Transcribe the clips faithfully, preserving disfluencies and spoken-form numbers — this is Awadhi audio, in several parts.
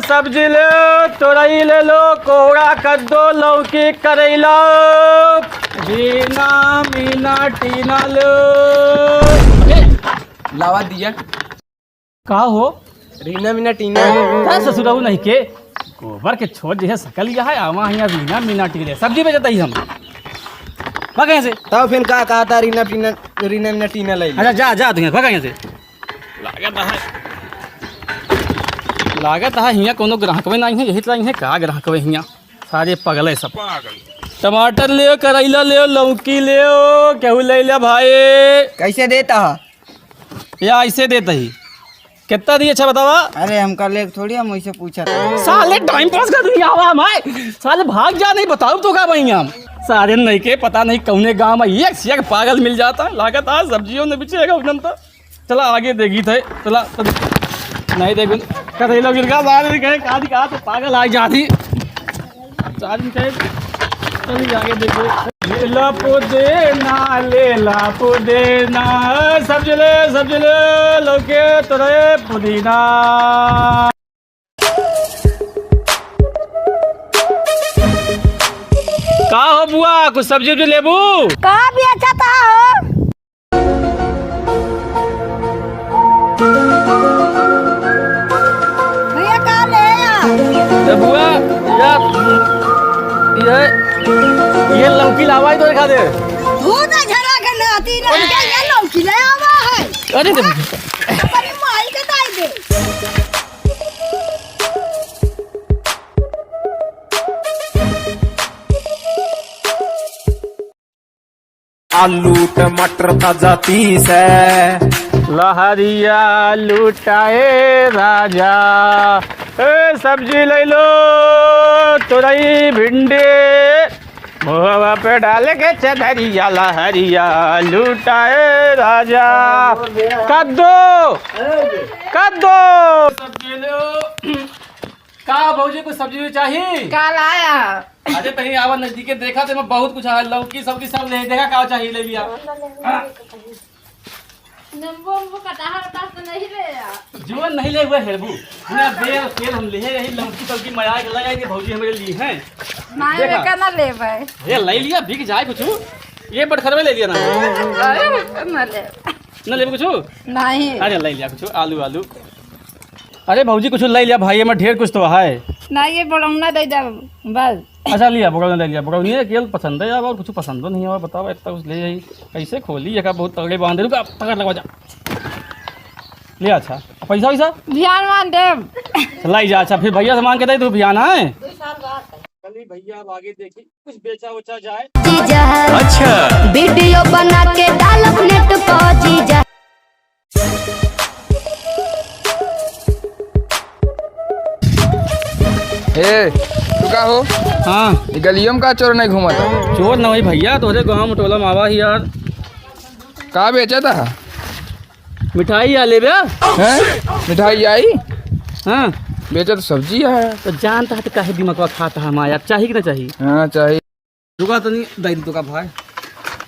सब्जी ले, तोरई ले लो, कोहड़ा, कद्दू, लौकी, करैला। रीना, मीना, टीना लो। लावा दिया। का हो? रीना, मीना, टीना। का ससुरऊ नहीं के? गोबर के छोड़ दिहे सकल यह है, आवा हियाँ रीना, मीना, टीना। सब्जी बेचत ही हम। भाग यहाँ से। तब फिर का कहा था रीना, पीना, रीना, मीना, टीना ले ले। अच्छा, जा, जा तू यहाँ, भाग यहाँ से। लागत है, लागत है हियाँ कोनो ग्राहकवे नाहीं है, यही तो नाहीं है, का ग्राहकवे हियाँ, सारे पगले सब। टमाटर लेव, करैला लेव, लौकी लेव, केहू ले ले भाई। कैसे देता है? या ऐसे देता ही। कितना दिए, अच्छा बतावा। अरे हमका लेक थोड़ी, हम वैसे पूछा था। साले टाइम पास कर दुनिया आवा हमारे। साले भाग जा, नहीं बताऊ तो का भाई हम। सारे नहीं के पता नहीं कौने गाँव में एक से एक पागल मिल जाता है। लागत आज सब्जियों ने बिचेगा उन्हन तो। चला आगे देखी थे, चला। नहीं देखो, कतई लोग इनका बाहर गए, कहा दिखा तो पागल आ जाती। सारी कहे, चल आगे देखो। ले ला पुदीना, ले ला पुदीना, सब्जी ले, सब्जी ले, लौके तोरे पुदीना। का हो बुआ, कुछ सब्जी उब्जी लेबू? का बेचत हो? भैया, का ले आ? ए बुआ, या, ये, ये लौकी लावा ही तो दिखा दे। भूत झरा के नाती रह के ये लौकी ले आवा है। अरे दे। अपनी माई के दाई दे। आलू टमाटर ताजा पीस है। लहरिया लुटाए राजा, ए सब्जी ले लो, तोरई भिंडी, मुहवा पे डाल के चदरिया, लहरिया लुटाए राजा। कद्दू, कद्दू। सब्जी लो। का भौजी, कुछ सब्जी भी चाही? का लाया? अरे तनी आवा नजदीके देखा, ते में बहुत कुछ है, लौकी सब्जी सब ले, देखा का चाही, ले लिया। नींबू उम्बू कटहर उटहर तो नहीं ले आ? जो नहीं ले हुआ हेरबू, पूरा बेल तेल हम ले रही, लौकी सब्जी मया के लगा के भौजी हमारे लिए हैं। ना, देखा। ये का ना लेबै। ये ले लिया, बिक जाए कुछ, ये बटखरवे ले लिया ना। अरे, ना ले। ना लेबू कुछ? नहीं। अरे ले लिया कुछ, आलू, आलू। अरे भौजी, कुछ ले लिया भाई, एमे ढेर कुछ तो है। ना, ये बड़ौना दे दे बस। अच्छा, लिया, बड़ौना ले लिया। बड़ौनी केवल पसंद है अब, और कुछ पसंद नहीं है। बताओ, इतना कुछ ले आई, कैसे खोली? ये का बहुत तगड़े बांधे, रुका, पकड़, लगवा जा। लिया, अच्छा, पैसा वैसा? ध्यान मान देब। लाई जा, अच्छा, फिर भैया से मांग के दे दू, बिहान है। चलिए भैया, अब आगे देखी, कुछ बेचा उचा जाए। जीजा। अच्छा। वीडियो बना के डालब नेट पर जीजा। ए, तू का हो? हाँ। ई गलियों में का चोर नहीं घूमत? चोर ना होई भैया, तोहरे गाँव में टोला में आवा ही यार। का बेचत ह? मिठाई आ लेबे? हैं? मिठाई आई? हाँ। बेचत सब्जी है। तो जानता है तो काहे दिमागवा खाता है हमारा यार, चाही कि ना चाही? हाँ, चाही। रुका तनी, दे दी तो का भाई।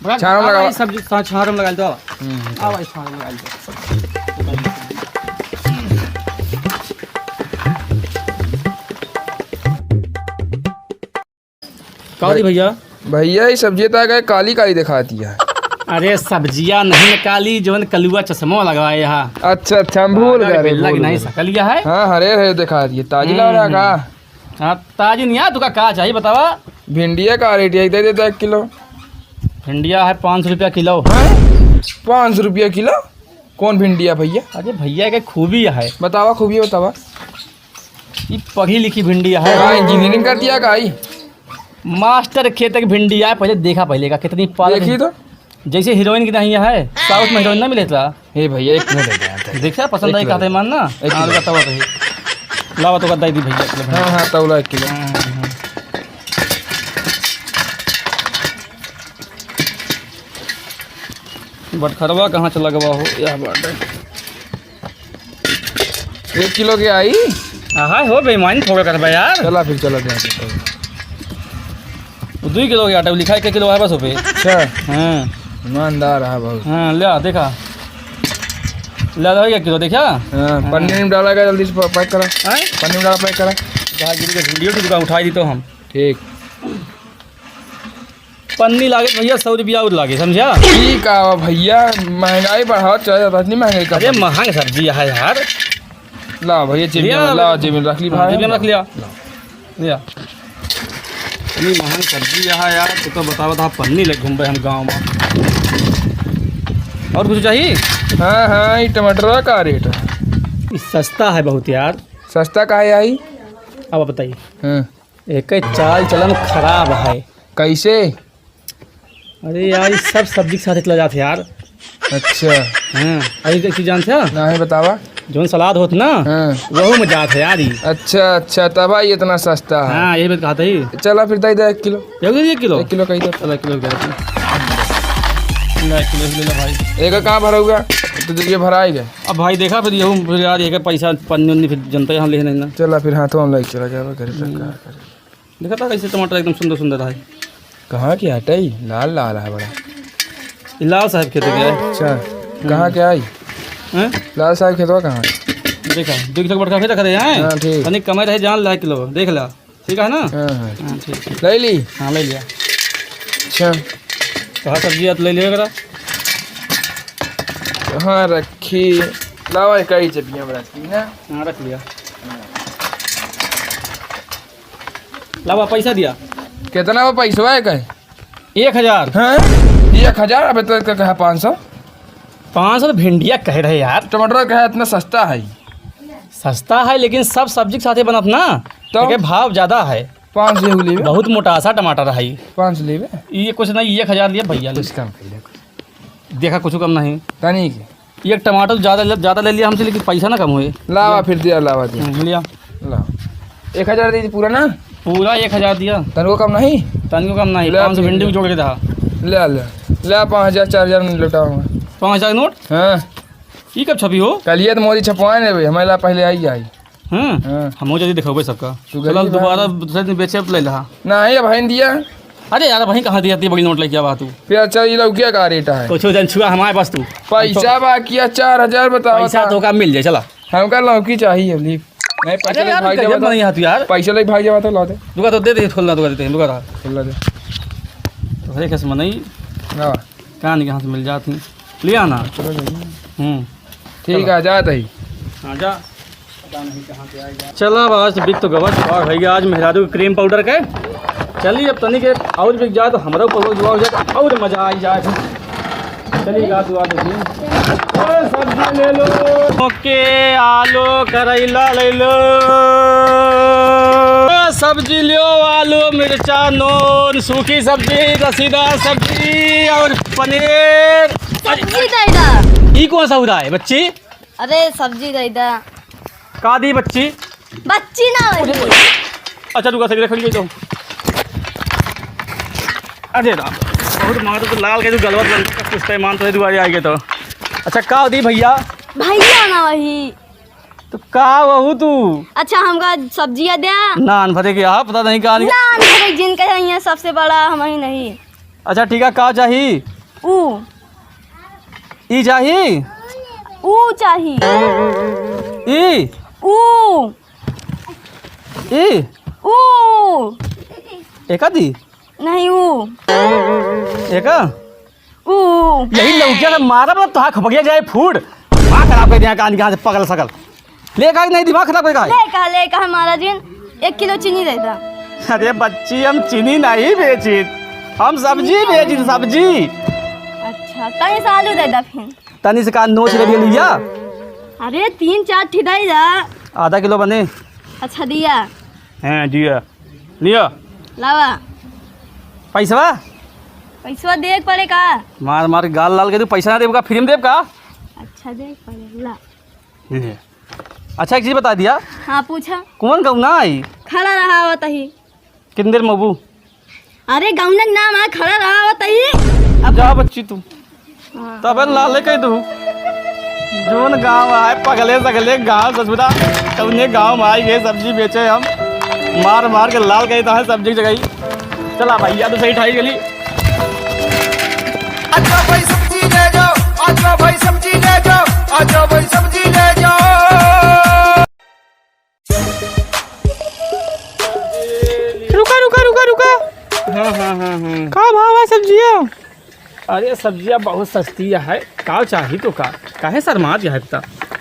बड़ा छानम आवा लगावा। ई सब्जी, सा-, छानम लगा दो। हम्म। आवा, ई छानम लगा दो। का दी भैया? भैया, ई सब्जी तो आ गए, काली काली दिखाती है। अरे, सब्जिया नहीं काली, जौन कलुआ चश्मा लगाए यहाँ। अच्छा, अच्छा, हम भूल गए, बिल्ला की भूल नहीं गए। सकल यह है। हाँ, हरे हरे दिखा दिए, ताजी ला रहा हम्म। का? हाँ, ताजी नहीं है, तुका का चाहिए बतावा? भिंडिया का रेट है, दे देता एक किलो। भिंडिया है पाँच सौ रुपया किलो। हैं? पाँच सौ रुपया किलो? कौन भिंडिया भैया? अरे भैया के खूबी है। बतावा, खूबी बतावा। ई पढ़ी लिखी भिंडिया है। हाँ, इंजीनियरिंग कर दिया का ई? मास्टर खेत के भिंडिया है, पहले देखा पहले का कितनी पालक देखी है। तो। जैसे हीरोइन की नहीं है, साउथ में हीरोइन ना मिले था। हे भैया, एक मिनट, एक मिनट। देखा, पसंद एक आई, किलो। कहते मान ना। एक हाँ, किलो। बताओ तो। लावा तो गद्दा दी भैया, एक किलो। हाँ, हाँ, तौला एक किलो। हाँ, हाँ, हाँ। बटखरवा कहाँ चला गवा हो? यह बात है। एक किलो के आई? हाँ, हो बेईमानी थोड़ा करबा यार। चला फिर, चला दे। वो दुई किलो के आटा लिखा, एक किलो है बस हो पे। अच्छा। हाँ। ईमानदार है बहुत। हाँ, ले आ, देखा। ला दो एक किलो, देखा? हाँ, हाँ। पन्नी में डाला गया, जल्दी से प-, pack करा। हैं? पन्नी में डाला, pack करा। जहाँ गिर के वीडियो ठीक बा, उठाई दी तो हम। ठीक। पन्नी लागे भैया, सौ रुपया और लागे, समझा? ठीक है भैया, महंगाई बढ़ावत चला जाता, इतनी महंगाई का अरे पन्नी? महंग सब्जी है यार। ला भैया, जेब में, ला, जेब में रख ली हाँ, भाई। जेब में रख लिया। ला। या। इतनी महंग सब्जी यहाँ यार, तो, तो बतावत आप पन्नी ले घूमबे हम गाँव में। और कुछ चाहिए? हाँ, हाँ, ये टमाटर का रेट है? ये सस्ता है बहुत यार। सस्ता का है आई? अब बताइए। हाँ। एक चाल चलन खराब है। कैसे? अरे यार, ये सब सब्जी के साथ चला जात है यार। अच्छा। हाँ, अरे एक चीज जानते हैं? नहीं, बतावा। जौन सलाद होत ना, हाँ। वहू में जात है यार ई। अच्छा, अच्छा, तब आई इतना सस्ता है। हाँ, यही बात कहते ही। चला फिर दे दे एक किलो। एक किलो, एक किलो? एक किलो कही दे। चला, एक किलो, एक किलो। ले, एक किलो ले ला भाई। एक का कहाँ भरौगा? तो देखिए भराई गए। अब भाई देखा फिर यहू फिर यार, एक पैसा पन्नी उन्नी फिर जनता यहाँ ले नहीं ना। चला फिर हाथों में लाइक चला गया घर पे हम्म। का करे। देखा था कैसे टमाटर एकदम सुंदर सुंदर है। कहाँ के हटे? लाल लाल है बड़ा। ई लाल साहब खेत के है। अच्छा, हम्म। कहाँ के आई? हैं? लाल साहब खेतवा कहाँ है? देखा, दो किलो बड़का खेत रखा था यहाँ। हाँ, ठीक। तनी कमे रहे जान ला किलो, देख ला। ठीक है ना? हाँ, हाँ। हाँ, ठीक, ठीक। ले ली? हाँ, ले लिया। अच्छा। कहाँ सब्जी है तो ले लिया करा। हाँ, रखी। लावा, कई जबिया में रखी ना। हाँ, रख लिया। लावा, पैसा दिया। कितना वो पैसवा है कहे? एक हजार। हैं? एक हजार? अबे तो, तो कहा पाँच सौ। पाँच सौ तो भिंडिया कहे रहे यार। टमाटर कहे इतना सस्ता है। सस्ता है, लेकिन सब सब्जी के साथे बनत ना। तो? एके भाव ज्यादा है। पाँच सौ लेबे। बहुत मोटासा टमाटर है। पाँच सौ लेबे। ये कुछ नहीं, एक हजार दिया भैया, ले। कुछ कम कर ले। देखा, कुछ कम नहीं। तनी के। एक टमाटर ज्यादा ले, ज्यादा ले लिया हमसे, लेकिन पैसा ना कम हुए। लावा फिर दिया, लावा दिया। हम्म, लिया। ला। एक हजार दे दी पूरा ना? पूरा एक हजार दिया। तनको कम नहीं? तनको कम नहीं, ले पाँच सौ फिर भिंडी दिया। को जोड़ के दहा। ले, ले। ले पाँच हजार, चार हजार में लौटाऊंगा। पाँच हजार नोट? हाँ। ई कब छपी हो? कल ये तो मोदी छपवाए ने भाई, हमारे ला पहले आई, आई। हाँ? हाँ। हमहू जल्दी दिखावे सबका। तू चल, गरीब दोबारा है। दूसरे दिन बेचे ले ला। नहीं, अब है दिया। अरे यार, वहीं कहाँ दिया, इतनी बड़ी नोट लेके आवा तू। फिर अच्छा, ये लौकिया का रेट है? कुछ जन छुआ हमारे पास तू। पैसा बाकी है चार हजार, बताओ पैसा तो। तो का मिल जाए, चला। हमका लौकी चाहिए, लीप। नहीं, पैसा अरे लेके यार, भाग गजब जावा तो। नहीं है तू यार। पैसा लेके भाग जावा तो ला दे। दुका तो दे दे, खोलना दुका देते हैं, दुका रहा। खोल दे। तो है कैसे मनई? हाँ। कहाँ नहीं, कहाँ से मिल जाती? ले आना। चलो जाइए। हम्म। ठीक है, जात ही। हाँ, जा। चला, अब आज तो बिक तो गवा जुआ भैया, आज मेहरारू के cream powder के। चलिए, अब तनी के और बिक जाए तो हमरा ऊपर जुआ हो जाए, और मजा आई जाए। चलिए, का दुआ देखिए। ओ, सब्जी ले लो। ओके, आलू, करैला ले लो। ओ, सब्जी लियो, आलू, मिर्चा, नून, सूखी सब्जी, रसीदा सब्जी और पनीर। सब्जी दे दा। ई कौन सा उदा है, बच्ची? अरे, सब्जी दे दा। का दी बच्ची? बच्ची ना वही। अच्छा, रुका, सही रख लीजिए तो। अरे राम, बहुत मार तो लाल के जो गलवत बन, कुछ तो ईमान तो दुआरे आएंगे तो। अच्छा, का दी भैया? भैया ना वही। तो का वहू तू? अच्छा, हमका सब्जिया द्या। नान भरे के यहाँ पता नहीं का नहीं। नान भरे जिनका है यहाँ सबसे बड़ा हम ही नहीं। अच्छा, ठीक है, का चाही? ऊ। ई चाही? ऊ चाही। ई? ऊ। ई? ऊ। एका दी? नहीं, ऊ। एका? ऊ। यही लौकिया से मारा, मतलब, तोहार खपकिया जाए फूट। दिमाग खराब कर दिया, कान के हाथ से पगल सकल। ले का नहीं, दिमाग खराब कर का है? ले का, ले का, महाराजिन, एक किलो चीनी दे दा। अरे बच्ची, हम चीनी नहीं बेचित, हम सब्जी बेचित, सब्जी। अच्छा, तनी से आलू दे दा फिर। तनी से का नोच ले लिया? अरे, तीन चार ठी दे दा। आधा किलो बने। अच्छा, दिया। हाँ, दिया। लियो। लावा। पैसवा? पैसवा दे के पड़े का? मार मार के गाल लाल के तू पैसा ना देब का, free में देब का? अच्छा, दे के पड़े, ला। ये। अच्छा, एक चीज बता दिया। हाँ, पूछा। कौन गौना आई? खड़ा रहा आवत ही। कितनी देर में अबू? अरे, गौना के नाम आ, खड़ा रहा आवत ही। अब जा बच्ची तू। तबे लाले कह दू। जोन गाँव आए, पगले सगले गाँव ससुरा, तउने गाँव में आई गए, सब्जी बेचे हम, मार मार के लाल कही तो है सब्जी की जगह। चला भैया, तो सही ठाई गली। अच्छा भाई सब्जी ले जाओ, अच्छा भाई सब्जी ले जाओ, अच्छा भाई का भाव है सब्जिया? अरे, सब्जिया बहुत सस्ती है, का चाही तो का? काहे शर्मात है इतना?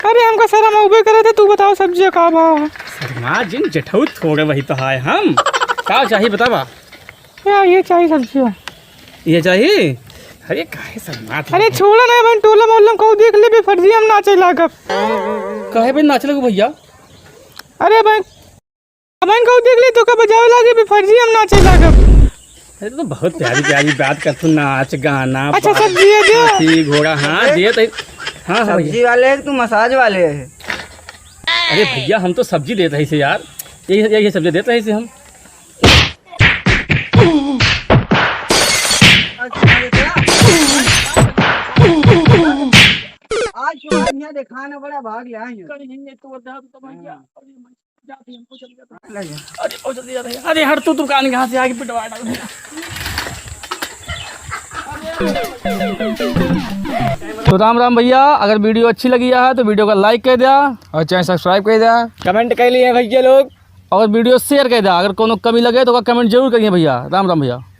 अरे, हमका शर्म आउबे करे थे, तू बताओ सब्जिया का भाव है? शर्मा जिन जेठऊ थोड़े वही तो है हम। का चाही बतावा? या, ये चाही सब्जिया। ये चाही? अरे, काहे शर्मात है? अरे, छोड़ा ना भाई, टोला मोहल्ला में कहू देख ले, बेफर्जी हम नाचे लागब। काहे बे नाचे लगू भैया? अरे भाई, अबहिन कहू देख ले, तोका बजावे लागे, बेफर्जी हम नाचे लागब। अरे, तू तो बहुत प्यारी प्यारी बात करथू, नाच गाना, अच्छा, बात, सब्जी है जो। हाथी घोड़ा, हाँ, अरे, दिए तो, हाँ, हाँ, सब्जी भैया। वाले है कि तू मसाज वाले है? अरे भैया, हम तो सब्जी देत रही से यार, यही, यही सब्जी देत रही से हम। आज सुबह यहाँ देखा ना बड़ा भाग ले आए हैं। अरे, बहुत जल्दी आ रही है। अरे, हट तू, दुकान के हाथ से आगे पिटवा डाल। तो राम राम भैया, अगर video अच्छी लगी है तो video का like कर दिया। और channel subscribe कर दिया। Comment कर लिए भैया लोग। और video share कर दिया। अगर कोनो कमी लगे तो ओका comment जरूर करिए भैया। राम राम भैया।